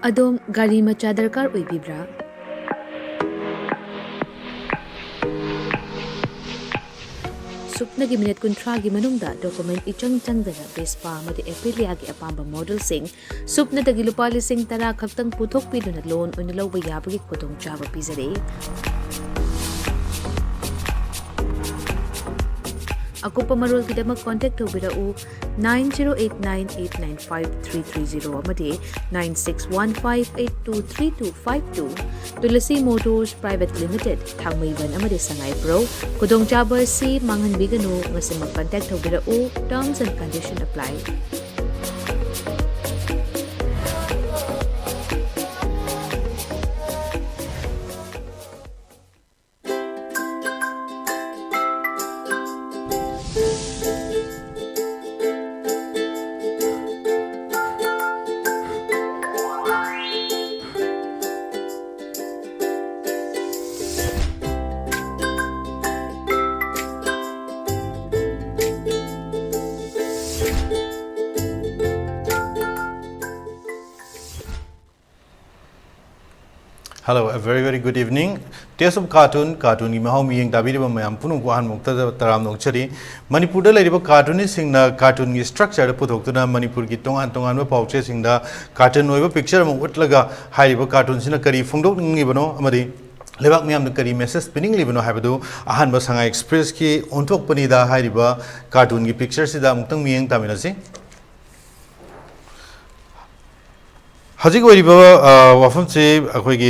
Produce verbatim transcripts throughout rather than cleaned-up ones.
ꯑꯗꯣꯝ ꯒꯥꯔꯤ ꯃꯆꯥ ꯗꯔꯀꯥꯔ ꯑꯣꯏꯕꯤꯕ꯭ꯔꯥ? ꯁꯨꯞꯅꯒꯤ ꯃꯤꯅꯤꯠ ꯀꯨꯟꯊ꯭ꯔꯥꯒꯤ ꯃꯅꯨꯡꯗ ꯗꯣꯀꯨꯃꯦꯟ ꯏꯆꯪ ꯆꯪꯗꯅ ꯚꯦꯁꯄꯥ ꯑꯃꯗꯤ ꯑꯦꯄꯤꯂꯤꯌꯥꯒꯤ ꯑꯄꯥꯝꯕ ꯃꯣꯗꯦꯜꯁꯤꯡ ꯁꯨꯞꯅꯗꯒꯤ ꯂꯨꯄꯥ ꯂꯤꯁꯤꯡ ꯇꯔꯥ ꯈꯛꯇꯪ ꯄꯨꯊꯣꯛꯄꯤꯗꯨꯅ ꯂꯣꯟ ꯑꯣꯏꯅ ꯂꯧꯕ ꯌꯥꯕꯒꯤ ꯈꯨꯗꯣꯡꯆꯥꯕ ꯄꯤꯖꯔꯤ꯫ ꯑꯀꯨꯞꯄ ꯃꯔꯣꯜꯒꯤꯗꯃꯛ ꯀꯣꯟꯇꯦꯛ ꯇꯧꯕꯤꯔꯛꯎ, nine zero eight nine eight nine five three three zero ꯑꯃꯗꯤ nine six one five eight two three two five two꯫ Tulsi motors private limited, Thangmeiband ꯑꯃꯗꯤ ꯁꯉꯥꯏꯄ꯭ꯔꯧ꯫ ꯈꯨꯗꯣꯡꯆꯥꯕ ꯑꯁꯤ ꯃꯥꯡꯍꯟꯕꯤꯒꯅꯨ꯫ ꯉꯁꯤꯃꯛ ꯀꯟꯇꯦꯛ ꯇꯧꯕꯤꯔꯛꯎ꯫ Terms and condition apply. Hello, a very, very good evening. Taste of Cartoon, ꯀꯥꯔꯇꯨꯟꯒꯤ ꯃꯍꯥꯎ ꯃꯤꯠꯌꯦꯡ ꯇꯥꯕꯤꯔꯤꯕ ꯃꯌꯥꯝ ꯄꯨꯝꯅꯃꯛꯄꯨ ꯑꯍꯥꯟꯕ ꯃꯛꯇꯗ ꯇꯔꯥꯝꯅ ꯑꯣꯛꯆꯔꯤ꯫ ꯃꯅꯤꯄꯨꯔꯗ ꯂꯩꯔꯤꯕ ꯀꯥꯔꯇꯨꯅꯤꯁꯁꯤꯡꯅ ꯀꯥꯔꯇꯨꯟꯒꯤ ꯁ꯭ꯇ꯭ꯔꯛꯆꯔꯗ ꯄꯨꯊꯣꯛꯇꯨꯅ ꯃꯅꯤꯄꯨꯔꯒꯤ ꯇꯣꯉꯥꯟ ꯇꯣꯉꯥꯟꯕ ꯄꯥꯎꯆꯦꯁꯤꯡꯗ ꯀꯥꯔꯇꯨꯟ ꯑꯣꯏꯕ ꯄꯤꯛꯆꯔ ꯑꯃ ꯎꯠꯂꯒ ꯍꯥꯏꯔꯤꯕ ꯀꯥꯔꯇꯨꯟꯁꯤꯅ ꯀꯔꯤ ꯐꯣꯡꯗꯣꯛꯅꯤꯡꯂꯤꯕꯅꯣ ꯑꯃꯗꯤ ꯂꯩꯕꯥꯛ ꯃꯤꯌꯥꯝꯗ ꯀꯔꯤ ꯃꯦꯁꯦꯖ ꯄꯤꯅꯤꯡꯂꯤꯕꯅꯣ ꯍꯥꯏꯕꯗꯨ ꯑꯍꯥꯟꯕ ꯁꯉꯥꯏ ꯑꯦꯛꯁꯄ꯭ꯔꯦꯁꯀꯤ ꯑꯣꯟꯊꯣꯛꯄꯅꯤꯗ ꯍꯥꯏꯔꯤꯕ ꯀꯥꯔꯇꯨꯟꯒꯤ ꯄꯤꯛꯆꯔꯁꯤꯗ ꯑꯃꯨꯛꯇꯪ ꯃꯤꯠꯌꯦꯡ ꯇꯥꯃꯤꯟꯅꯁꯤ꯫ ꯍꯧꯖꯤꯛ ꯑꯣꯏꯔꯤꯕ, ꯑ, ꯋꯥꯐꯝꯁꯤ ꯑꯩꯈꯣꯏꯒꯤ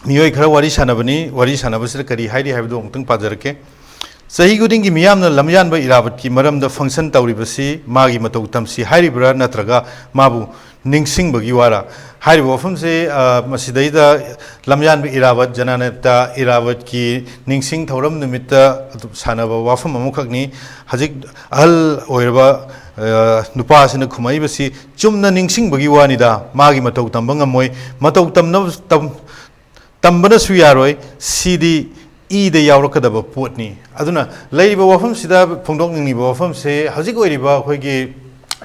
ꯃꯤꯑꯣꯏ ꯈꯔ ꯋꯥꯔꯤ ꯁꯥꯟꯅꯕꯅꯤ꯫ ꯋꯥꯔꯤ ꯁꯥꯟꯅꯕꯁꯤꯗ ꯀꯔꯤ ꯍꯥꯏꯔꯤ ꯍꯥꯏꯕꯗꯨ ꯑꯃꯨꯛꯇꯪ ꯄꯥꯖꯔꯛꯀꯦ꯫ ꯆꯍꯤ ꯈꯨꯗꯤꯡꯒꯤ ꯃꯤꯌꯥꯝꯅ ꯂꯝꯌꯥꯟꯕ ꯏꯔꯥꯕꯠꯀꯤ ꯃꯔꯝꯗ ꯐꯪꯁꯟ ꯇꯧꯔꯤꯕꯁꯤ ꯃꯥꯒꯤ ꯃꯇꯧ ꯇꯝꯁꯤ ꯍꯥꯏꯔꯤꯕ꯭ꯔꯥ, ꯅꯠꯇ꯭ꯔꯒ ꯃꯥꯕꯨ ꯅꯤꯡꯁꯤꯡꯕꯒꯤ ꯋꯥꯔꯥ? ꯍꯥꯏꯔꯤꯕ ꯋꯥꯐꯝꯁꯦ, ꯑ, ꯃꯁꯤꯗꯩꯗ ꯂꯝꯌꯥꯟꯕ ꯏꯔꯥꯕꯠ, ꯖꯅꯥꯅꯦꯇꯥ ꯏꯔꯥꯕꯠꯀꯤ ꯅꯤꯡꯁꯤꯡ ꯊꯧꯔꯝ ꯅꯨꯃꯤꯠꯇ ꯑꯗꯨꯝ ꯁꯥꯟꯅꯕ ꯋꯥꯐꯝ ꯑꯃꯈꯛꯅꯤ꯫ ꯍꯧꯖꯤꯛ ꯑꯍꯜ ꯑꯣꯏꯔꯕ, ꯑ, ꯅꯨꯄꯥꯁꯤꯅ ꯈꯨꯝꯃꯛꯏꯕꯁꯤ ꯆꯨꯝꯅ ꯅꯤꯡꯁꯤꯡꯕꯒꯤ ꯋꯥꯅꯤꯗ, ꯃꯥꯒꯤ ꯃꯇꯧ ꯇꯝꯕ ꯉꯝꯃꯣꯏ꯫ ꯃꯇꯧ ꯇꯝꯅꯕ-, ꯇꯝ-, ꯇꯝꯕꯅꯁꯨ ꯌꯥꯔꯣꯏ꯫ ꯁꯤꯗꯤ ꯏꯗ ꯌꯥꯎꯔꯛꯀꯗꯕ ꯄꯣꯠꯅꯤ꯫ ꯑꯗꯨꯅ ꯂꯩꯔꯤꯕ ꯋꯥꯐꯝꯁꯤꯗ ꯐꯣꯡꯗꯣꯛꯅꯤꯡꯂꯤꯕ ꯋꯥꯐꯝꯁꯦ, ꯍꯧꯖꯤꯛ ꯑꯣꯏꯔꯤꯕ ꯑꯩꯈꯣꯏꯒꯤ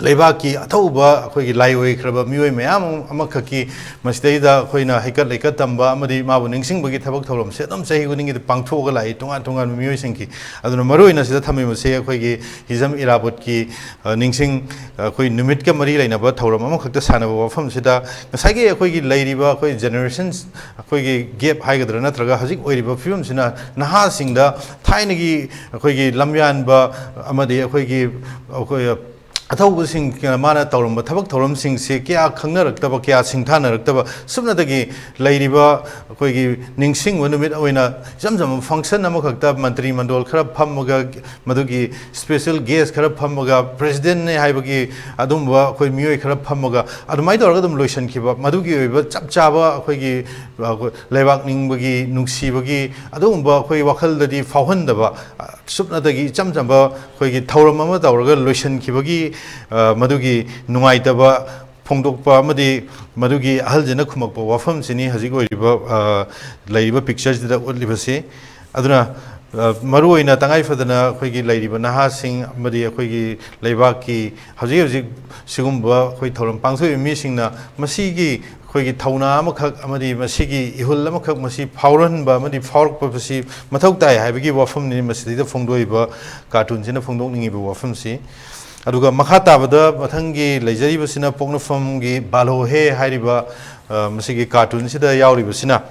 ꯂꯩꯕꯥꯛꯀꯤ ꯑꯊꯧꯕ ꯑꯩꯈꯣꯏꯒꯤ ꯂꯥꯏ ꯑꯣꯏꯈ꯭ꯔꯕ ꯃꯤꯑꯣꯏ ꯃꯌꯥꯝ ꯑꯃꯈꯛꯀꯤ ꯃꯁꯤꯗꯩꯗ ꯑꯩꯈꯣꯏꯅ ꯍꯩꯀꯠ ꯂꯩꯀꯠ ꯇꯝꯕ ꯑꯃꯗꯤ ꯃꯥꯕꯨ ꯅꯤꯡꯁꯤꯡꯕꯒꯤ ꯊꯕꯛ ꯊꯧꯔꯝꯁꯦ ꯑꯗꯨꯝ ꯆꯍꯤ ꯈꯨꯗꯤꯡꯒꯤ ꯄꯥꯡꯊꯣꯛꯑꯒ ꯂꯥꯛꯏ, ꯇꯣꯉꯥꯟ ꯇꯣꯉꯥꯟꯕ ꯃꯤꯑꯣꯏꯁꯤꯡꯒꯤ꯫ ꯑꯗꯨꯅ ꯃꯔꯨꯑꯣꯏꯅ ꯁꯤꯗ ꯊꯝꯃꯤꯕꯁꯦ ꯑꯩꯈꯣꯏꯒꯤ ꯍꯤꯖꯝ ꯏꯔꯥꯕꯣꯠꯀꯤ, ꯑ, ꯅꯤꯡꯁꯤꯡ, ꯑꯩꯈꯣꯏ ꯅꯨꯃꯤꯠꯀ ꯃꯔꯤ ꯂꯩꯅꯕ ꯊꯧꯔꯝ ꯑꯃꯈꯛꯇ ꯁꯥꯟꯅꯕ ꯋꯥꯐꯝꯁꯤꯗ ꯉꯁꯥꯏꯒꯤ ꯑꯩꯈꯣꯏꯒꯤ ꯂꯩꯔꯤꯕ ꯑꯩꯈꯣꯏ ꯖꯦꯅꯦꯔꯦꯁꯟ, ꯑꯩꯈꯣꯏꯒꯤ ꯒꯦꯞ ꯍꯥꯏꯒꯗ꯭ꯔꯥ ꯅꯠꯇ꯭ꯔꯒ ꯍꯧꯖꯤꯛ ꯑꯣꯏꯔꯤꯕ ꯐꯤꯕꯝꯁꯤꯅ ꯅꯍꯥꯁꯤꯡꯗ ꯊꯥꯏꯅꯒꯤ ꯑꯩꯈꯣꯏꯒꯤ ꯂꯝꯌꯥꯟꯕ ꯑꯃꯗꯤ ꯑꯩꯈꯣꯏꯒꯤ, ꯑꯩꯈꯣꯏ ꯑꯊꯧꯕꯁꯤꯡ ꯃꯥꯅ ꯇꯧꯔꯝꯕ ꯊꯕꯛ ꯊꯧꯔꯝꯁꯤꯡꯁꯦ ꯀꯌꯥ ꯈꯪꯅꯔꯛꯇꯕ, ꯀꯌꯥ ꯁꯤꯡꯊꯥꯅꯔꯛꯇꯕ, ꯁꯨꯞꯅꯇꯒꯤ ꯂꯩꯔꯤꯕ ꯑꯩꯈꯣꯏꯒꯤ ꯅꯤꯡꯁꯤꯡꯕ ꯅꯨꯃꯤꯠ ꯑꯣꯏꯅ ꯏꯆꯝ ꯆꯝꯕ ꯐꯪꯁꯟ ꯑꯃꯈꯛꯇ ꯃꯟꯇ꯭ꯔꯤ ꯃꯟꯗꯣꯜ ꯈꯔ ꯐꯝꯃꯒ, ꯃꯗꯨꯒꯤ ꯁ꯭ꯄꯦꯁꯦꯜ ꯒꯦꯁ ꯈꯔ ꯐꯝꯃꯒ, ꯄ꯭ꯔꯦꯁꯤꯗꯦꯟꯠꯅꯦ ꯍꯥꯏꯕꯒꯤ ꯑꯗꯨꯝꯕ ꯑꯩꯈꯣꯏ ꯃꯤꯑꯣꯏ ꯈꯔ ꯐꯝꯃꯒ ꯑꯗꯨꯃꯥꯏꯅ ꯇꯧꯔꯒ ꯑꯗꯨꯝ ꯂꯣꯏꯁꯤꯟꯈꯤꯕ, ꯃꯗꯨꯒꯤ ꯑꯣꯏꯕ ꯆꯞ ꯆꯥꯕ ꯑꯩꯈꯣꯏꯒꯤ, ꯑ, ꯂꯩꯕꯥꯛ ꯅꯤꯡꯕꯒꯤ, ꯅꯨꯡꯁꯤꯕꯒꯤ ꯑꯗꯨꯒꯨꯝꯕ ꯑꯩꯈꯣꯏ ꯋꯥꯈꯜꯗꯗꯤ ꯐꯥꯎꯍꯟꯗꯕ, ꯑ, ꯁꯨꯞꯅꯇꯒꯤ ꯏꯆꯝ ꯆꯝꯕ ꯑꯩꯈꯣꯏꯒꯤ ꯊꯧꯔꯝ ꯑꯃ ꯇꯧꯔꯒ ꯂꯣꯏꯁꯤꯟꯈꯤꯕꯒꯤ, ꯑ, ꯃꯗꯨꯒꯤ ꯅꯨꯡꯉꯥꯏꯇꯕ ꯐꯣꯡꯗꯣꯛꯄ ꯑꯃꯗꯤ ꯃꯗꯨꯒꯤ ꯑꯍꯜꯁꯤꯅ ꯈꯨꯝꯃꯛꯄ ꯋꯥꯐꯝꯁꯤꯅꯤ ꯍꯧꯖꯤꯛ ꯑꯣꯏꯔꯤꯕ, ꯑ, ꯂꯩꯔꯤꯕ ꯄꯤꯛꯆꯔꯁꯤꯗ ꯎꯠꯂꯤꯕꯁꯤ꯫ ꯑꯗꯨꯅ, ꯑ, ꯃꯔꯨꯑꯣꯏꯅ ꯇꯉꯥꯏ ꯐꯗꯅ ꯑꯩꯈꯣꯏꯒꯤ ꯂꯩꯔꯤꯕ ꯅꯍꯥꯁꯤꯡ ꯑꯃꯗꯤ ꯑꯩꯈꯣꯏꯒꯤ ꯂꯩꯕꯥꯛꯀꯤ ꯍꯧꯖꯤꯛ ꯍꯧꯖꯤꯛ ꯁꯤꯒꯨꯝꯕ ꯑꯩꯈꯣꯏ ꯊꯧꯔꯝ ꯄꯥꯡꯊꯣꯛꯏꯕ ꯃꯤꯁꯤꯡꯅ ꯃꯁꯤꯒꯤ ꯑꯩꯈꯣꯏꯒꯤ ꯊꯧꯅꯥ ꯑꯃꯈꯛ ꯑꯃꯗꯤ ꯃꯁꯤꯒꯤ ꯏꯍꯨꯜ ꯑꯃꯈꯛ ꯃꯁꯤ ꯐꯥꯎꯔꯍꯟꯕ ꯑꯃꯗꯤ ꯐꯥꯎꯔꯛꯄꯁꯤ ꯃꯊꯧ ꯇꯥꯏ ꯍꯥꯏꯕꯒꯤ ꯋꯥꯐꯝꯅꯤ ꯃꯁꯤꯗꯩꯗ ꯐꯣꯡꯗꯣꯛꯏꯕ ꯀꯥꯔꯇꯨꯟꯁꯤꯅ ꯐꯣꯡꯗꯣꯛꯅꯤꯡꯉꯤꯕ ꯋꯥꯐꯝꯁꯤ꯫ ꯑꯗꯨꯒ ꯃꯈꯥ ꯇꯥꯕꯗ ꯃꯊꯪꯒꯤ ꯂꯩꯖꯔꯤꯕꯁꯤꯅ ꯄꯣꯛꯅꯐꯝꯒꯤ ꯕꯥꯂꯣ ꯍꯦ ꯍꯥꯏꯔꯤꯕ, ꯑ, ꯃꯁꯤꯒꯤ ꯀꯥꯔꯇꯨꯟꯁꯤꯗ ꯌꯥꯎꯔꯤꯕꯁꯤꯅ,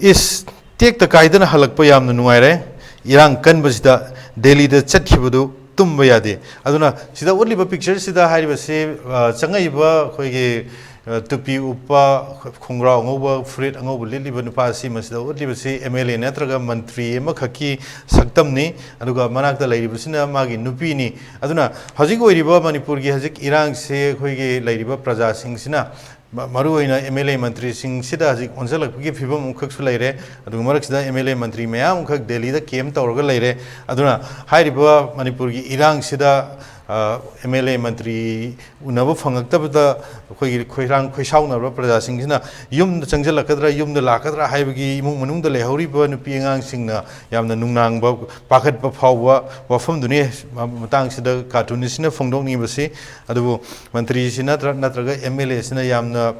ꯏꯁ, ꯇꯦꯛꯇ ꯀꯥꯏꯗꯅ ꯍꯜꯂꯛꯄ ꯌꯥꯝꯅ ꯅꯨꯡꯉꯥꯏꯔꯦ꯫ ꯏꯔꯥꯡ ꯀꯟꯕꯁꯤꯗ ꯗꯦꯜꯂꯤꯗ ꯆꯠꯈꯤꯕꯗꯨ ꯇꯨꯝꯕ ꯌꯥꯗꯦ꯫ ꯑꯗꯨꯅ ꯁꯤꯗ ꯎꯠꯂꯤꯕ ꯄꯤꯛꯆꯔꯁꯤꯗ ꯍꯥꯏꯔꯤꯕꯁꯤ, ꯑ, ꯆꯪꯉꯛꯏꯕ ꯑꯩꯈꯣꯏꯒꯤ, ꯑ, ꯇꯨꯄꯤ ꯎꯞꯄ, ꯈꯣꯡꯒ꯭ꯔꯥꯎ ꯑꯉꯧꯕ, ꯐꯨꯔꯤꯠ ꯑꯉꯧꯕ ꯂꯤꯠꯂꯤꯕ ꯅꯨꯄꯥ ꯑꯁꯤ ꯃꯁꯤꯗ ꯎꯠꯂꯤꯕꯁꯤ ꯑꯦꯝ ꯑꯦꯜ ꯑꯦ ꯅꯠꯇ꯭ꯔꯒ ꯃꯟꯇ꯭ꯔꯤ ꯑꯃꯈꯛꯀꯤ ꯁꯛꯇꯝꯅꯤ꯫ ꯑꯗꯨꯒ ꯃꯅꯥꯛꯇ ꯂꯩꯔꯤꯕꯁꯤꯅ ꯃꯥꯒꯤ ꯅꯨꯄꯤꯅꯤ꯫ ꯑꯗꯨꯅ ꯍꯧꯖꯤꯛ ꯑꯣꯏꯔꯤꯕ ꯃꯅꯤꯄꯨꯔꯒꯤ ꯍꯧꯖꯤꯛ ꯏꯔꯥꯡꯁꯦ ꯑꯩꯈꯣꯏꯒꯤ ꯂꯩꯔꯤꯕ ꯄ꯭ꯔꯖꯥꯁꯤꯡꯁꯤꯅ ꯃ-, ꯃꯔꯨꯑꯣꯏꯅ ꯑꯦꯝ ꯑꯦꯜ ꯑꯦ ꯃꯟꯇ꯭ꯔꯤꯁꯤꯡꯁꯤꯗ ꯍꯧꯖꯤꯛ ꯑꯣꯟꯁꯤꯜꯂꯛꯄꯒꯤ ꯐꯤꯕꯝ ꯑꯃꯈꯛꯁꯨ ꯂꯩꯔꯦ꯫ ꯑꯗꯨꯒ ꯃꯔꯛꯁꯤꯗ ꯑꯦꯝ ꯑꯦꯜ ꯑꯦ ꯃꯟꯇ꯭ꯔꯤ ꯃꯌꯥꯝ ꯑꯃꯈꯛ ꯗꯦꯜꯂꯤꯗ ꯀꯦꯝ ꯇꯧꯔꯒ ꯂꯩꯔꯦ꯫ ꯑꯗꯨꯅ ꯍꯥꯏꯔꯤꯕ ꯃꯅꯤꯄꯨꯔꯒꯤ ꯏꯔꯥꯡꯁꯤꯗ ꯑꯦꯝ ꯑꯦꯜ ꯑꯦ ꯃꯟꯇ꯭ꯔꯤ ꯎꯅꯕ ꯐꯪꯉꯛꯇꯕꯗ ꯑꯩꯈꯣꯏꯒꯤ ꯈꯣꯏꯔꯥꯡ ꯈꯣꯏꯁꯥꯎꯅꯕ ꯄ꯭ꯔꯖꯥꯁꯤꯡꯁꯤꯅ ꯌꯨꯝꯗ ꯆꯪꯁꯤꯜꯂꯛꯀꯗ꯭ꯔꯥ, ꯌꯨꯝꯗ ꯂꯥꯛꯀꯗ꯭ꯔꯥ ꯍꯥꯏꯕꯒꯤ, ꯏꯃꯨꯡ ꯃꯅꯨꯡꯗ ꯂꯩꯍꯧꯔꯤꯕ ꯅꯨꯄꯤ ꯑꯉꯥꯡꯁꯤꯡꯅ ꯌꯥꯝꯅ ꯅꯨꯡꯅꯥꯡꯕ, ꯄꯥꯈꯠꯄ ꯐꯥꯎꯕ ꯋꯥꯐꯝꯗꯨꯅꯤ ꯃꯇꯥꯡꯁꯤꯗ ꯀꯥꯔꯇꯨꯅꯤꯁꯁꯤꯅ ꯐꯣꯡꯗꯣꯛꯅꯤꯡꯕꯁꯤ꯫ ꯑꯗꯨꯕꯨ ꯃꯟꯇ꯭ꯔꯤꯁꯤꯅ ꯅꯠꯇ꯭ꯔ-, ꯅꯠꯇ꯭ꯔꯒ ꯑꯦꯝ ꯑꯦꯜ ꯑꯦꯁꯤꯅ ꯌꯥꯝꯅ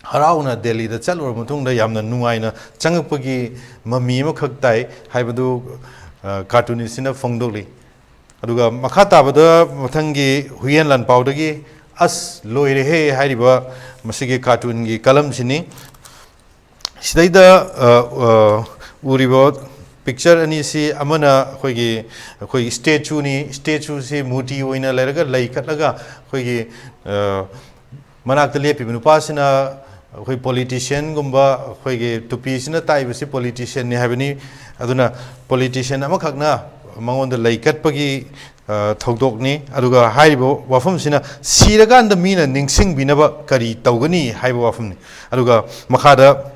ꯍꯔꯥꯎꯅ ꯗꯦꯜꯂꯤꯗ ꯆꯠꯂꯨꯔꯕ ꯃꯇꯨꯡꯗ ꯌꯥꯝꯅ ꯅꯨꯡꯉꯥꯏꯅ ꯆꯪꯉꯛꯄꯒꯤ ꯃꯃꯤ ꯑꯃꯈꯛ ꯇꯥꯏ ꯍꯥꯏꯕꯗꯨ, ꯑ, ꯀꯥꯔꯇꯨꯅꯤꯁꯁꯤꯅ ꯐꯣꯡꯗꯣꯛꯂꯤ꯫ ꯑꯗꯨꯒ ꯃꯈꯥ ꯇꯥꯕꯗ ꯃꯊꯪꯒꯤ ꯍꯨꯏꯌꯦꯟ ꯂꯥꯟꯄꯥꯎꯗꯒꯤ "ꯑꯁ ꯂꯣꯏꯔꯦꯍꯦ" ꯍꯥꯏꯔꯤꯕ ꯃꯁꯤꯒꯤ ꯀꯥꯔꯇꯨꯟꯒꯤ ꯀꯂꯝꯁꯤꯅꯤ꯫ ꯁꯤꯗꯩꯗ, ꯑ, ꯑ, ꯎꯔꯤꯕ ꯄꯤꯛꯆꯔ ꯑꯅꯤꯁꯤ ꯑꯃꯅ ꯑꯩꯈꯣꯏꯒꯤ, ꯑꯩꯈꯣꯏꯒꯤ ꯁ꯭ꯇꯦꯆꯨꯅꯤ꯫ ꯁ꯭ꯇꯦꯆꯨꯁꯤ ꯃꯨꯔꯇꯤ ꯑꯣꯏꯅ ꯂꯩꯔꯒ, ꯂꯩ ꯀꯠꯂꯒ ꯑꯩꯈꯣꯏꯒꯤ, ꯑ, ꯃꯅꯥꯛꯇ ꯂꯦꯞꯄꯤꯕ ꯅꯨꯄꯥꯁꯤꯅ ꯑꯩꯈꯣꯏ ꯄꯣꯂꯤꯇꯤꯁꯤꯌꯟꯒꯨꯝꯕ, ꯑꯩꯈꯣꯏꯒꯤ ꯇꯨꯄꯤꯁꯤꯅ ꯇꯥꯛꯏꯕꯁꯤ ꯄꯣꯂꯤꯇꯤꯁꯤꯌꯟꯅꯤ ꯍꯥꯏꯕꯅꯤ꯫ ꯑꯗꯨꯅ ꯄꯣꯂꯤꯇꯤꯁꯤꯌꯟ ꯑꯃꯈꯛꯅ ꯃꯉꯣꯟꯗ ꯂꯩ ꯀꯠꯄꯒꯤ, ꯑ, ꯊꯧꯗꯣꯛꯅꯤ꯫ ꯑꯗꯨꯒ ꯍꯥꯏꯔꯤꯕ ꯋꯥꯐꯝꯁꯤꯅ "ꯁꯤꯔꯀꯥꯟꯗ ꯃꯤꯅ ꯅꯤꯡꯁꯤꯡꯕꯤꯅꯕ ꯀꯔꯤ ꯇꯧꯒꯅꯤ?" ꯍꯥꯏꯕ ꯋꯥꯐꯝꯅꯤ꯫ ꯑꯗꯨꯒ ꯃꯈꯥꯗ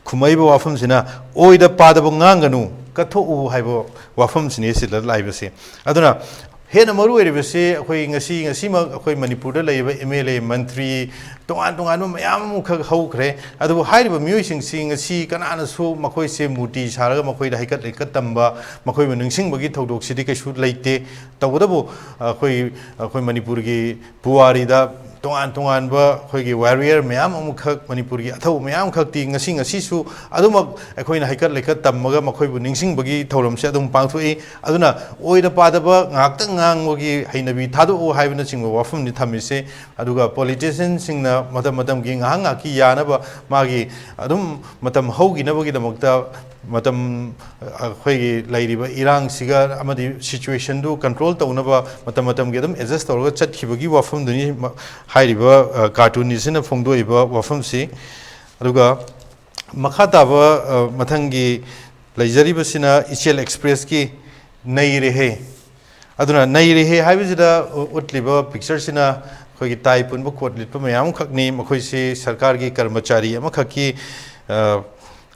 ꯈꯨꯝꯃꯛꯏꯕ ꯋꯥꯐꯝꯁꯤꯅ "ꯑꯣꯏꯗ ꯄꯥꯗꯕ ꯉꯥꯡꯒꯅꯨ, ꯀꯠꯊꯣꯛꯎ" ꯍꯥꯏꯕ ꯋꯥꯐꯝꯁꯤꯅꯤ ꯁꯤꯗ ꯂꯥꯛꯏꯕꯁꯦ꯫ ꯑꯗꯨꯅ ꯍꯦꯟꯅ ꯃꯔꯨ ꯑꯣꯏꯔꯤꯕꯁꯤ ꯑꯩꯈꯣꯏ ꯉꯁꯤ, ꯉꯁꯤꯃꯛ ꯑꯩꯈꯣꯏ ꯃꯅꯤꯄꯨꯔꯗ ꯂꯩꯔꯤꯕ ꯑꯦꯝ ꯑꯦꯜ ꯑꯦ, ꯃꯟꯇ꯭ꯔꯤ, ꯇꯣꯉꯥꯟ ꯇꯣꯉꯥꯟꯕ ꯃꯌꯥꯝ ꯑꯃꯈꯛ ꯍꯧꯈ꯭ꯔꯦ꯫ ꯑꯗꯨꯕꯨ ꯍꯥꯏꯔꯤꯕ ꯃꯤꯑꯣꯏꯁꯤꯡꯁꯤ ꯉꯁꯤ ꯀꯅꯥꯅꯁꯨ ꯃꯈꯣꯏꯁꯦ ꯃꯨꯔꯇꯤ ꯁꯥꯔꯒ ꯃꯈꯣꯏꯗ ꯍꯩꯀꯠ ꯂꯩꯀꯠ ꯇꯝꯕ, ꯃꯈꯣꯏꯕꯨ ꯅꯤꯡꯁꯤꯡꯕꯒꯤ ꯊꯧꯗꯣꯛꯁꯤꯗꯤ ꯀꯩꯁꯨ ꯂꯩꯇꯦ꯫ ꯇꯧꯕꯇꯕꯨ ꯑꯩꯈꯣꯏ, ꯑꯩꯈꯣꯏ ꯃꯅꯤꯄꯨꯔꯒꯤ ꯄꯨꯋꯥꯔꯤꯗ ꯇꯣꯉꯥꯟ ꯇꯣꯉꯥꯟꯕ ꯑꯩꯈꯣꯏꯒꯤ ꯋꯥꯔꯤꯌꯔ ꯃꯌꯥꯝ ꯑꯃꯈꯛ, ꯃꯅꯤꯄꯨꯔꯒꯤ ꯑꯊꯧꯕ ꯃꯌꯥꯝ ꯈꯛꯇꯤ ꯉꯁꯤ, ꯉꯁꯤꯁꯨ ꯑꯗꯨꯃꯛ ꯑꯩꯈꯣꯏꯅ ꯍꯩꯀꯠ ꯂꯩꯀꯠ ꯇꯝꯃꯒ ꯃꯈꯣꯏꯕꯨ ꯅꯤꯡꯁꯤꯡꯕꯒꯤ ꯊꯧꯔꯝꯁꯦ ꯑꯗꯨꯝ ꯄꯥꯡꯊꯣꯛꯏ꯫ ꯑꯗꯨꯅ ꯑꯣꯏꯗ ꯄꯥꯗꯕ ꯉꯥꯛꯇ ꯉꯥꯡꯕꯒꯤ ꯍꯩꯅꯕꯤ ꯊꯥꯗꯣꯛꯎ ꯍꯥꯏꯕꯅꯆꯤꯡꯕ ꯋꯥꯐꯝꯅꯤ ꯊꯝꯃꯤꯁꯦ꯫ ꯑꯗꯨꯒ ꯄꯣꯂꯤꯇꯤꯁꯤꯌꯟꯁꯤꯡꯅ ꯃꯇꯝ ꯃꯇꯝꯒꯤ ꯉꯥꯏꯍꯥꯛ ꯉꯥꯏꯍꯥꯛꯀꯤ ꯌꯥꯅꯕ, ꯃꯥꯒꯤ ꯑꯗꯨꯝ ꯃꯇꯝ ꯍꯧꯈꯤꯅꯕꯒꯤꯗꯃꯛꯇ, ꯃꯇꯝ, ꯑꯩꯈꯣꯏꯒꯤ ꯂꯩꯔꯤꯕ ꯏꯔꯥꯡꯁꯤꯒ ꯑꯃꯗꯤ ꯁꯤꯆꯨꯋꯦꯁꯟꯗꯨ ꯀꯟꯇ꯭ꯔꯣꯜ ꯇꯧꯅꯕ ꯃꯇꯝ ꯃꯇꯝꯒꯤ ꯑꯗꯨꯝ ꯑꯦꯗꯖꯁ ꯇꯧꯔꯒ ꯆꯠꯈꯤꯕꯒꯤ ꯋꯥꯐꯝꯗꯨꯅꯤ ꯃ-, ꯍꯥꯏꯔꯤꯕ, ꯑ, ꯀꯥꯔꯇꯨꯟꯅꯤꯁꯤꯅ ꯐꯣꯡꯗꯣꯛꯏꯕ ꯋꯥꯐꯝꯁꯤ꯫ ꯑꯗꯨꯒ ꯃꯈꯥ ꯇꯥꯕ, ꯑ, ꯃꯊꯪꯒꯤ ꯂꯩꯖꯔꯤꯕꯁꯤꯅ ꯏꯆꯦꯜ ꯑꯦꯛꯁꯄ꯭ꯔꯦꯁꯀꯤ "ꯅꯩꯔꯦꯍꯦ"꯫ ꯑꯗꯨꯅ "ꯅꯩꯔꯦꯍꯦ" ꯍꯥꯏꯕꯁꯤꯗ ꯎ-, ꯎꯠꯂꯤꯕ ꯄꯤꯛꯆꯔꯁꯤꯅ ꯑꯩꯈꯣꯏꯒꯤ ꯇꯥꯏ ꯄꯨꯟꯕ ꯀꯣꯠ ꯂꯤꯠꯄ ꯃꯌꯥꯝ ꯑꯃꯈꯛꯅꯤ꯫ ꯃꯈꯣꯏꯁꯤ ꯁꯔꯀꯥꯔꯒꯤ ꯀꯔꯃꯆꯥꯔꯤ ꯑꯃꯈꯛꯀꯤ, ꯑ,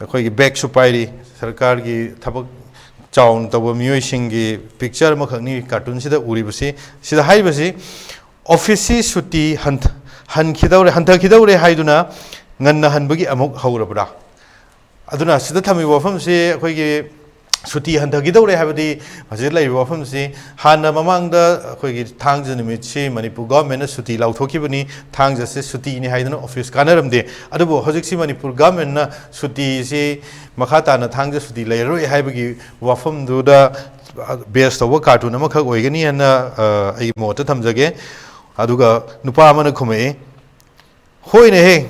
ꯑꯩꯈꯣꯏꯒꯤ ꯕꯦꯒꯁꯨ ꯄꯥꯏꯔꯤ꯫ ꯁꯔꯀꯥꯔꯒꯤ ꯊꯕꯛ ꯆꯥꯎꯅ ꯇꯧꯕ ꯃꯤꯑꯣꯏꯁꯤꯡꯒꯤ ꯄꯤꯛꯆꯔ ꯑꯃꯈꯛꯅꯤ ꯀꯥꯔꯇꯨꯟꯁꯤꯗ ꯎꯔꯤꯕꯁꯤ꯫ ꯁꯤꯗ ꯍꯥꯏꯔꯤꯕꯁꯤ, ꯑꯣꯐꯤꯁꯁꯤ ꯁꯨꯇꯤ ꯍꯟꯊ-, ꯍꯟꯈꯤꯗꯧꯔꯦ, ꯍꯟꯊꯈꯤꯗꯧꯔꯦ ꯍꯥꯏꯗꯨꯅ ꯉꯟꯅ ꯍꯟꯕꯒꯤ ꯑꯃꯨꯛ ꯍꯧꯔꯕ꯭ꯔꯥ? ꯑꯗꯨꯅ ꯁꯤꯗ ꯊꯝꯃꯤꯕ ꯋꯥꯐꯝꯁꯤ ꯑꯩꯈꯣꯏꯒꯤ ꯁꯨꯇꯤ ꯍꯟꯊꯈꯤꯗꯧꯔꯦ ꯍꯥꯏꯕꯗꯤ ꯍꯧꯖꯤꯛ ꯂꯩꯔꯤꯕ ꯋꯥꯐꯝꯁꯤ ꯍꯥꯟꯅ ꯃꯃꯥꯡꯗ ꯑꯩꯈꯣꯏꯒꯤ ꯊꯥꯡꯖ ꯅꯨꯃꯤꯠꯁꯤ ꯃꯅꯤꯄꯨꯔ ꯒꯣꯔꯃꯦꯟꯅ ꯁꯨꯇꯤ ꯂꯥꯎꯊꯣꯛꯈꯤꯕꯅꯤ, ꯊꯥꯡꯖꯁꯦ ꯁꯨꯇꯤꯅꯤ ꯍꯥꯏꯗꯨꯅ ꯑꯣꯐꯤꯁ ꯀꯥꯟꯅꯔꯝꯗꯦ꯫ ꯑꯗꯨꯕꯨ ꯍꯧꯖꯤꯛꯁꯤ ꯃꯅꯤꯄꯨꯔ ꯒꯣꯔꯃꯦꯟꯅ ꯁꯨꯇꯤꯁꯤ ꯃꯈꯥ ꯇꯥꯅ ꯊꯥꯡꯖ ꯁꯨꯇꯤ ꯂꯩꯔꯔꯣꯏ ꯍꯥꯏꯕꯒꯤ ꯋꯥꯐꯝꯗꯨꯗ ꯕꯦꯁ ꯇꯧꯕ ꯀꯥꯔꯇꯨꯟ ꯑꯃꯈꯛ ꯑꯣꯏꯒꯅꯤ ꯍꯥꯏꯅ, ꯑ, ꯑꯩꯒꯤ ꯃꯣꯠꯇ ꯊꯝꯖꯒꯦ꯫ ꯑꯗꯨꯒ ꯅꯨꯄꯥ ꯑꯃꯅ ꯈꯨꯝꯃꯛꯏ, "ꯍꯣꯏꯅꯦꯍꯦ,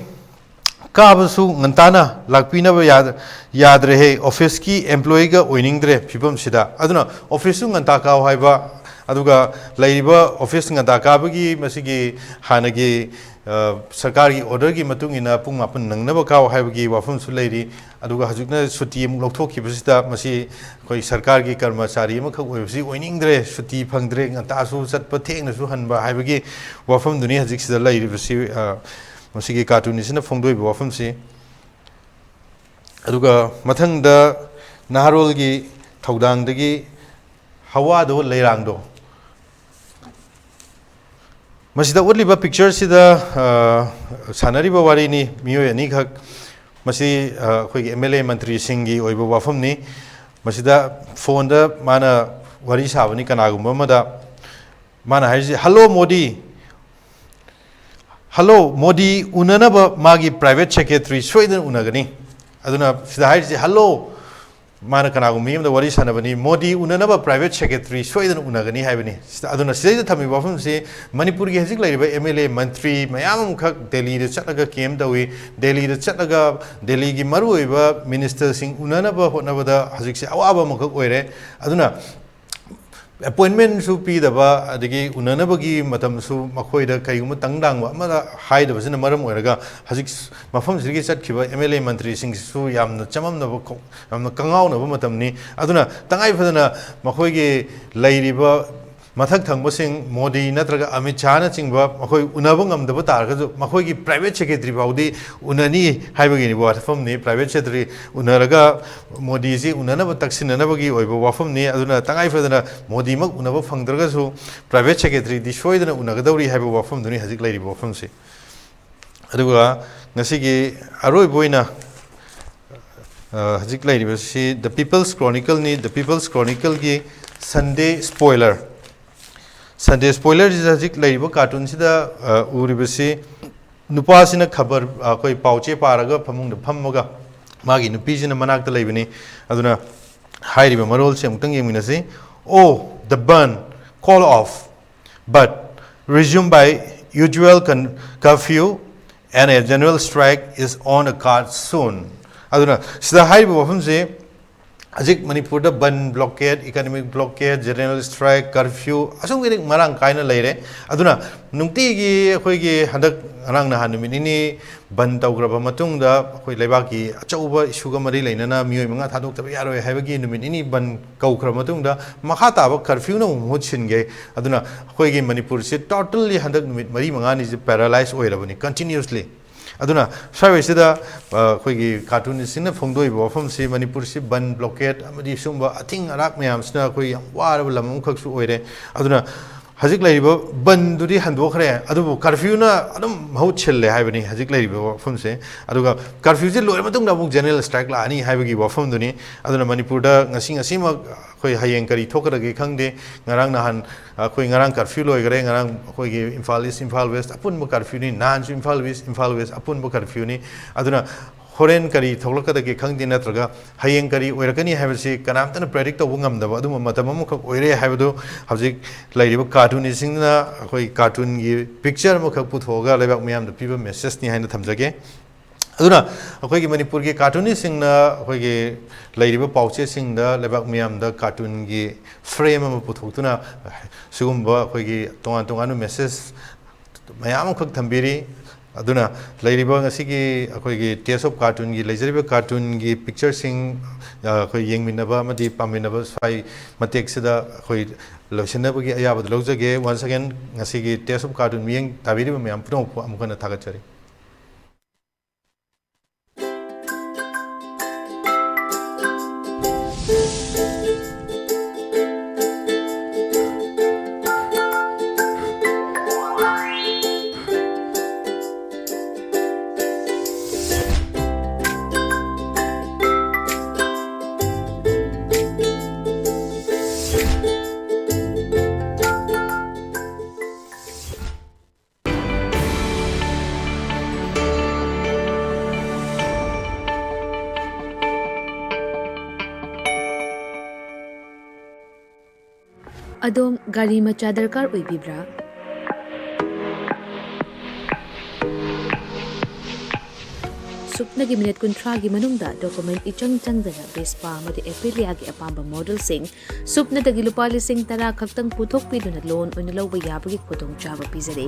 ꯀꯥꯕꯁꯨ ꯉꯟꯇꯥꯅ ꯂꯥꯛꯄꯤꯅꯕ ꯌꯥ-, ꯌꯥꯗ꯭ꯔꯦꯍꯦ, ꯑꯣꯐꯤꯁꯀꯤ ꯑꯦꯝꯄ꯭ꯂꯣꯌꯤꯒ ꯑꯣꯏꯅꯤꯡꯗ꯭ꯔꯦ ꯐꯤꯕꯝꯁꯤꯗ"꯫ ꯑꯗꯨꯅ ꯑꯣꯐꯤꯁꯁꯨ ꯉꯟꯇꯥ ꯀꯥꯎ ꯍꯥꯏꯕ, ꯑꯗꯨꯒ ꯂꯩꯔꯤꯕ ꯑꯣꯐꯤꯁ ꯉꯟꯇꯥ ꯀꯥꯕꯒꯤ ꯃꯁꯤꯒꯤ ꯍꯥꯟꯅꯒꯤ, ꯑ, ꯁꯔꯀꯥꯔꯒꯤ ꯑꯣꯔꯗꯔꯒꯤ ꯃꯇꯨꯡ ꯏꯟꯅ ꯄꯨꯡ ꯃꯥꯄꯟ ꯅꯪꯅꯕ ꯀꯥꯎ ꯍꯥꯏꯕꯒꯤ ꯋꯥꯐꯝꯁꯨ ꯂꯩꯔꯤ꯫ ꯑꯗꯨꯒ ꯍꯧꯖꯤꯛꯅ ꯁꯨꯇꯤ ꯑꯃꯨꯛ ꯂꯧꯊꯣꯛꯈꯤꯕꯁꯤꯗ ꯃꯁꯤ ꯑꯩꯈꯣꯏ ꯁꯔꯀꯥꯔꯒꯤ ꯀꯔꯃꯆꯥꯔꯤ ꯑꯃꯈꯛ ꯑꯣꯏꯕꯁꯤ ꯑꯣꯏꯅꯤꯡꯗ꯭ꯔꯦ, ꯁꯨꯇꯤ ꯐꯪꯗ꯭ꯔꯦ, ꯉꯟꯇꯥꯁꯨ ꯆꯠꯄ, ꯊꯦꯡꯅꯁꯨ ꯍꯟꯕ ꯍꯥꯏꯕꯒꯤ ꯋꯥꯐꯝꯗꯨꯅꯤ ꯍꯧꯖꯤꯛꯁꯤꯗ ꯂꯩꯔꯤꯕꯁꯤ, ꯑ, ꯃꯁꯤꯒꯤ ꯀꯥꯔꯇꯨꯟ ꯑꯁꯤꯅ ꯐꯣꯡꯗꯣꯛꯏꯕ ꯋꯥꯐꯝꯁꯤ꯫ ꯑꯗꯨꯒ ꯃꯊꯪꯗ ꯅꯍꯥꯔꯣꯜꯒꯤ ꯊꯧꯗꯥꯡꯗꯒꯤ ꯍꯋꯥꯗꯣ ꯂꯩꯔꯥꯡꯗꯣ꯫ ꯃꯁꯤꯗ ꯎꯠꯂꯤꯕ ꯄꯤꯛꯆꯔꯁꯤꯗ, ꯑ, ꯁꯥꯟꯅꯔꯤꯕ ꯋꯥꯔꯤꯅꯤ, ꯃꯤꯑꯣꯏ ꯑꯅꯤꯈꯛ꯫ ꯃꯁꯤ, ꯑ, ꯑꯩꯈꯣꯏꯒꯤ ꯑꯦꯝ ꯑꯦꯜ ꯑꯦ ꯃꯟꯇ꯭ꯔꯤꯁꯤꯡꯒꯤ ꯑꯣꯏꯕ ꯋꯥꯐꯝꯅꯤ꯫ ꯃꯁꯤꯗ ꯐꯣꯟꯗ ꯃꯥꯅ ꯋꯥꯔꯤ ꯁꯥꯕꯅꯤ ꯀꯅꯥꯒꯨꯝꯕ ꯑꯃꯗ꯫ ꯃꯥꯅ ꯍꯥꯏꯔꯤꯁꯤ, "ꯍꯜꯂꯣ ꯃꯣꯗꯤ, ꯍꯜꯂꯣ ꯃꯣꯗꯤ ꯎꯅꯅꯕ ꯃꯥꯒꯤ ꯄ꯭ꯔꯥꯏꯚꯦꯠ ꯁꯦꯀ꯭ꯔꯦꯇꯔꯤ ꯁꯣꯏꯗꯅ ꯎꯅꯒꯅꯤ"꯫ ꯑꯗꯨꯅ ꯁꯤꯗ ꯍꯥꯏꯔꯤꯁꯤ, "ꯍꯜꯂꯣ"꯫ ꯃꯥꯅ ꯀꯅꯥꯒꯨꯝꯕ ꯃꯤ ꯑꯃꯗ ꯋꯥꯔꯤ ꯁꯥꯟꯅꯕꯅꯤ, "ꯃꯣꯗꯤ ꯎꯅꯅꯕ ꯄ꯭ꯔꯥꯏꯚꯦꯠ ꯁꯦꯀ꯭ꯔꯦꯇꯔꯤ ꯁꯣꯏꯗꯅ ꯎꯅꯒꯅꯤ" ꯍꯥꯏꯕꯅꯤ꯫ ꯁꯤꯗ, ꯑꯗꯨꯅ ꯁꯤꯗꯩꯗ ꯊꯝꯃꯤꯕ ꯋꯥꯐꯝꯁꯤ, ꯃꯅꯤꯄꯨꯔꯒꯤ ꯍꯧꯖꯤꯛ ꯂꯩꯔꯤꯕ ꯑꯦꯝ ꯑꯦꯜ ꯑꯦ ꯃꯟꯇ꯭ꯔꯤ ꯃꯌꯥꯝ ꯑꯃꯈꯛ ꯗꯦꯜꯂꯤꯗ ꯆꯠꯂꯒ ꯀꯦꯝ ꯇꯧꯏ꯫ ꯗꯦꯜꯂꯤꯗ ꯆꯠꯂꯒ ꯗꯦꯜꯂꯤꯒꯤ ꯃꯔꯨꯑꯣꯏꯕ ꯃꯤꯅꯤꯁꯇꯔꯁꯤꯡ ꯎꯅꯅꯕ ꯍꯣꯠꯅꯕꯗ ꯍꯧꯖꯤꯛꯁꯦ ꯑꯋꯥꯕ ꯑꯃꯈꯛ ꯑꯣꯏꯔꯦ꯫ ꯑꯗꯨꯅ ꯑꯦꯄꯣꯏꯟꯃꯦꯟꯁꯨ ꯄꯤꯗꯕ, ꯑꯗꯒꯤ ꯎꯅꯅꯕꯒꯤ ꯃꯇꯝꯁꯨ ꯃꯈꯣꯏꯗ ꯀꯔꯤꯒꯨꯝꯕ ꯇꯪ ꯇꯥꯡꯕ ꯑꯃꯗ ꯍꯥꯏꯗꯕꯁꯤꯅ ꯃꯔꯝ ꯑꯣꯏꯔꯒ ꯍꯧꯖꯤꯛ ꯃꯐꯝꯁꯤꯗꯒꯤ ꯆꯠꯈꯤꯕ ꯑꯦꯝ ꯑꯦꯜ ꯑꯦ ꯃꯟꯇ꯭ꯔꯤꯁꯤꯡꯁꯤꯁꯨ ꯌꯥꯝꯅ ꯆꯃꯝꯅꯕ ꯈꯣ-, ꯌꯥꯝꯅ ꯀꯉꯥꯎꯅꯕ ꯃꯇꯝꯅꯤ꯫ ꯑꯗꯨꯅ ꯇꯉꯥꯏ ꯐꯗꯅ ꯃꯈꯣꯏꯒꯤ ꯂꯩꯔꯤꯕ ꯃꯊꯛ ꯊꯪꯕꯁꯤꯡ ꯃꯣꯗꯤ ꯅꯠꯇ꯭ꯔꯒ ꯑꯃꯤꯠ ꯁꯥꯍꯅꯆꯤꯡꯕ ꯃꯈꯣꯏ ꯎꯅꯕ ꯉꯝꯗꯕ ꯇꯥꯔꯒꯁꯨ ꯃꯈꯣꯏꯒꯤ private secretary ꯐꯥꯎꯗꯤ ꯎꯅꯅꯤ ꯍꯥꯏꯕꯒꯤꯅꯤ ꯋꯥꯐꯝꯅꯤ꯫ Private secretary ꯎꯅꯔꯒ ꯃꯣꯗꯤꯁꯤ ꯎꯅꯅꯕ ꯇꯛꯁꯤꯟꯅꯅꯕꯒꯤ ꯑꯣꯏꯕ ꯋꯥꯐꯝꯅꯤ꯫ ꯑꯗꯨꯅ ꯇꯉꯥꯏ ꯐꯗꯅ ꯃꯣꯗꯤꯃꯛ ꯎꯅꯕ ꯐꯪꯗ꯭ꯔꯒꯁꯨ private secretaryꯗꯤ ꯁꯣꯏꯗꯅ ꯎꯅꯒꯗꯧꯔꯤ ꯍꯥꯏꯕ ꯋꯥꯐꯝꯗꯨꯅꯤ ꯍꯧꯖꯤꯛ ꯂꯩꯔꯤꯕ ꯋꯥꯐꯝꯁꯤ꯫ ꯑꯗꯨꯒ ꯉꯁꯤꯒꯤ ꯑꯔꯣꯏꯕ ꯑꯣꯏꯅ, ꯑ, ꯍꯧꯖꯤꯛ ꯂꯩꯔꯤꯕꯁꯤ The People's Chronicleꯅꯤ꯫ The People's Chronicleꯒꯤ Sunday Spoiler꯫ Sunday Spoilerꯁꯤꯗ ꯍꯧꯖꯤꯛ ꯂꯩꯔꯤꯕ cartoonꯁꯤꯗ, ꯑ, ꯎꯔꯤꯕꯁꯤ ꯅꯨꯄꯥꯁꯤꯅ ꯈꯕꯔ, ꯑ, ꯑꯩꯈꯣꯏ ꯄꯥꯎꯆꯦ ꯄꯥꯔꯒ ꯐꯃꯨꯡꯗ ꯐꯝꯃꯒ ꯃꯥꯒꯤ ꯅꯨꯄꯤꯁꯤꯅ ꯃꯅꯥꯛꯇ ꯂꯩꯕꯅꯤ꯫ ꯑꯗꯨꯅ ꯍꯥꯏꯔꯤꯕ ꯃꯔꯣꯜꯁꯦ ꯑꯃꯨꯛꯇꯪ ꯌꯦꯡꯃꯤꯟꯅꯁꯤ꯫ "Oh, the Bund, call off, but resume by usual con-, curfew and a general strike is on a card soon." ꯑꯗꯨꯅ ꯁꯤꯗ ꯍꯥꯏꯔꯤꯕ ꯋꯥꯐꯝꯁꯦ ꯍꯧꯖꯤꯛ ꯃꯅꯤꯄꯨꯔꯗ ꯕꯟ, blockade, economic blockade, general strike, curfew ꯑꯁꯨꯝ ꯃꯔꯥꯡ ꯀꯥꯏꯅ ꯂꯩꯔꯦ꯫ ꯑꯗꯨꯅ ꯅꯨꯡꯇꯤꯒꯤ ꯑꯩꯈꯣꯏꯒꯤ ꯍꯟꯗꯛ ꯉꯔꯥꯡ ꯅꯍꯥꯟ ꯅꯨꯃꯤꯠ ꯅꯤꯅꯤ ꯕꯟ ꯇꯧꯈ꯭ꯔꯕ ꯃꯇꯨꯡꯗ ꯑꯩꯈꯣꯏ ꯂꯩꯕꯥꯛꯀꯤ ꯑꯆꯧꯕ issueꯒ ꯃꯔꯤ ꯂꯩꯅꯅ ꯃꯤꯑꯣꯏ ꯃꯉꯥ ꯊꯥꯗꯣꯛꯇꯕ ꯌꯥꯔꯣꯏ ꯍꯥꯏꯕꯒꯤ ꯅꯨꯃꯤꯠ ꯅꯤꯅꯤ ꯕꯟ ꯀꯧꯈ꯭ꯔꯕ ꯃꯇꯨꯡꯗ ꯃꯈꯥ ꯇꯥꯕ curfewꯅ ꯑꯃꯨꯛ ꯃꯍꯨꯠ ꯁꯤꯟꯒꯦ꯫ ꯑꯗꯨꯅ ꯑꯩꯈꯣꯏꯒꯤ ꯃꯅꯤꯄꯨꯔꯁꯤ totally ꯍꯟꯗꯛ ꯅꯨꯃꯤꯠ ꯃꯔꯤ ꯃꯉꯥꯅꯤꯁꯦ paralyse ꯑꯣꯏꯔꯕꯅꯤ continuously꯫ ꯑꯗꯨꯅ ꯁ꯭ꯋꯥꯏꯋꯥꯏꯁꯤꯗ, ꯑ, ꯑꯩꯈꯣꯏꯒꯤ cartoonistꯁꯤꯡꯅ ꯐꯣꯡꯗꯣꯛꯏꯕ ꯋꯥꯐꯝꯁꯤ ꯃꯅꯤꯄꯨꯔꯁꯤ ꯕꯟ, blockade ꯑꯃꯗꯤ ꯁꯤꯒꯨꯝꯕ ꯑꯊꯤꯡ ꯑꯔꯥꯛ ꯃꯌꯥꯝꯁꯤꯅ ꯑꯩꯈꯣꯏ ꯌꯥꯝ ꯋꯥꯔꯕ ꯂꯝ ꯑꯃꯈꯛꯁꯨ ꯑꯣꯏꯔꯦ꯫ ꯑꯗꯨꯅ ꯍꯧꯖꯤꯛ ꯂꯩꯔꯤꯕ ꯕꯟꯗꯨꯗꯤ ꯍꯟꯗꯣꯛꯈ꯭ꯔꯦ, ꯑꯗꯨꯕꯨ curfewꯅ ꯑꯗꯨꯝ ꯃꯍꯨꯠ ꯁꯤꯜꯂꯦ ꯍꯥꯏꯕꯅꯤ ꯍꯧꯖꯤꯛ ꯂꯩꯔꯤꯕ ꯋꯥꯐꯝꯁꯦ꯫ ꯑꯗꯨꯒ curfewꯁꯤ ꯂꯣꯏꯔ ꯃꯇꯨꯡꯗ ꯑꯃꯨꯛ general strike ꯂꯥꯛꯑꯅꯤ ꯍꯥꯏꯕꯒꯤ ꯋꯥꯐꯝꯗꯨꯅꯤ꯫ ꯑꯗꯨꯅ ꯃꯅꯤꯄꯨꯔꯗ ꯉꯁꯤ ꯉꯁꯤꯃꯛ ꯑꯩꯈꯣꯏ ꯍꯌꯦꯡ ꯀꯔꯤ ꯊꯣꯛꯀꯗꯒꯦ ꯈꯪꯗꯦ꯫ ꯉꯔꯥꯡ ꯅꯍꯥꯟ ꯑꯩꯈꯣꯏ ꯉꯔꯥꯡ curfew ꯂꯣꯏꯈꯔꯦ꯫ ꯉꯔꯥꯡ ꯑꯩꯈꯣꯏꯒꯤ ꯏꯝꯐꯥꯜ East, ꯏꯝꯐꯥꯜ West ꯑꯄꯨꯟꯕ curfewꯅꯤ꯫ ꯅꯍꯥꯟꯁꯨ ꯏꯝꯐꯥꯜ East, ꯏꯝꯐꯥꯜ West ꯑꯄꯨꯟꯕ curfewꯅꯤ꯫ ꯑꯗꯨꯅ ꯍꯣꯔꯦꯟ ꯀꯔꯤ ꯊꯣꯛꯂꯛꯀꯗꯒꯦ ꯈꯪꯗꯦ, ꯅꯠꯇ꯭ꯔꯒ ꯍꯌꯦꯡ ꯀꯔꯤ ꯑꯣꯏꯔꯛꯀꯅꯤ ꯍꯥꯏꯕꯁꯤ ꯀꯅꯥꯝꯇꯅ predict ꯇꯧꯕ ꯉꯝꯗꯕ ꯑꯗꯨꯝꯕ ꯃꯇꯝ ꯑꯃꯈꯛ ꯑꯣꯏꯔꯦ ꯍꯥꯏꯕꯗꯨ ꯍꯧꯖꯤꯛ ꯂꯩꯔꯤꯕ cartoonistꯁꯤꯡꯅ ꯑꯩꯈꯣꯏ cartoonꯒꯤ picture ꯑꯃꯈꯛ ꯄꯨꯊꯣꯛꯑꯒ ꯂꯩꯕꯥꯛ ꯃꯤꯌꯥꯝꯗ ꯄꯤꯕ messageꯅꯤ ꯍꯥꯏꯅ ꯊꯝꯖꯒꯦ꯫ ꯑꯗꯨꯅ ꯑꯩꯈꯣꯏꯒꯤ ꯃꯅꯤꯄꯨꯔꯒꯤ cartoonistꯁꯤꯡꯅ ꯑꯩꯈꯣꯏꯒꯤ ꯂꯩꯔꯤꯕ ꯄꯥꯎꯆꯦꯁꯤꯡꯗ ꯂꯩꯕꯥꯛ ꯃꯤꯌꯥꯝꯗ cartoonꯒꯤ frame ꯑꯃ ꯄꯨꯊꯣꯛꯇꯨꯅ ꯁꯤꯒꯨꯝꯕ ꯑꯩꯈꯣꯏꯒꯤ ꯇꯣꯉꯥꯟ ꯇꯣꯉꯥꯟꯕ message ꯃꯌꯥꯝ ꯑꯃꯈꯛ ꯊꯝꯕꯤꯔꯤ꯫ ꯑꯗꯨꯅ ꯂꯩꯔꯤꯕ ꯉꯁꯤꯒꯤ ꯑꯩꯈꯣꯏꯒꯤ Taste of Cartoonꯒꯤ ꯂꯩꯖꯔꯤꯕ cartoonꯒꯤ pictureꯁꯤꯡ, ꯑ, ꯑꯩꯈꯣꯏ ꯌꯦꯡꯃꯤꯟꯅꯕ ꯑꯃꯗꯤ ꯄꯥꯃꯤꯟꯅꯕ ꯁ꯭ꯋꯥꯏ ꯃꯇꯦꯛꯁꯤꯗ ꯑꯩꯈꯣꯏ ꯂꯣꯏꯁꯤꯟꯅꯕꯒꯤ ꯑꯌꯥꯕꯗꯨ ꯂꯧꯖꯒꯦ꯫ Once again, ꯉꯁꯤꯒꯤ Tales of Cartoon ꯃꯤꯠꯌꯦꯡ ꯇꯥꯕꯤꯔꯤꯕ ꯃꯌꯥꯝ ꯄꯨꯝꯅꯃꯛꯄꯨ ꯑꯃꯨꯛ ꯍꯟꯅ ꯊꯥꯒꯠꯆꯔꯤ꯫ ꯑꯗꯣꯝ ꯒꯥꯔꯤ ꯃꯆꯥ ꯗꯔꯀꯥꯔ ꯑꯣꯏꯕꯤꯕ꯭ꯔꯥ? ꯁꯨꯞꯅꯒꯤ ꯃꯤꯅꯤꯠ ꯀꯨꯟꯊ꯭ꯔꯥꯒꯤ ꯃꯅꯨꯡꯗ ꯗꯣꯀꯨꯃꯦꯟ ꯏꯆꯪ ꯆꯪꯗꯅ ꯚꯦꯁꯄꯥ ꯑꯃꯗꯤ ꯑꯦꯄꯤꯂꯤꯌꯥꯒꯤ ꯑꯄꯥꯝꯕ ꯃꯣꯗꯦꯜꯁꯤꯡ ꯁꯨꯞꯅꯗꯒꯤ ꯂꯨꯄꯥ ꯂꯤꯁꯤꯡ ꯇꯔꯥ ꯈꯛꯇꯪ ꯄꯨꯊꯣꯛꯄꯤꯗꯨꯅ ꯂꯣꯟ ꯑꯣꯏꯅ ꯂꯧꯕ ꯌꯥꯕꯒꯤ ꯈꯨꯗꯣꯡꯆꯥꯕ ꯄꯤꯖꯔꯤ꯫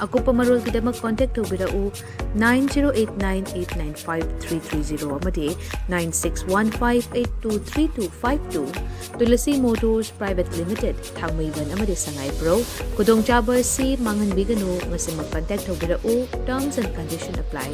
ꯑꯀꯨꯞꯄ ꯃꯔꯣꯜꯒꯤꯗꯃꯛ ꯀꯣꯟꯇꯦꯛ ꯇꯧꯕꯤꯔꯛꯎ, nine zero eight nine eight nine five three three zero ꯑꯃꯗꯤ nine six one five eight two three two five two꯫ Tulsi motors private limited, Thangmeiband ꯑꯃꯗꯤ ꯁꯉꯥꯏꯄ꯭ꯔꯧ꯫ ꯈꯨꯗꯣꯡꯆꯥꯕ ꯑꯁꯤ ꯃꯥꯡꯍꯟꯕꯤꯒꯅꯨ, ꯉꯁꯤꯃꯛ ꯀꯟꯇꯦꯛ ꯇꯧꯕꯤꯔꯛꯎ꯫ Terms and condition apply꯫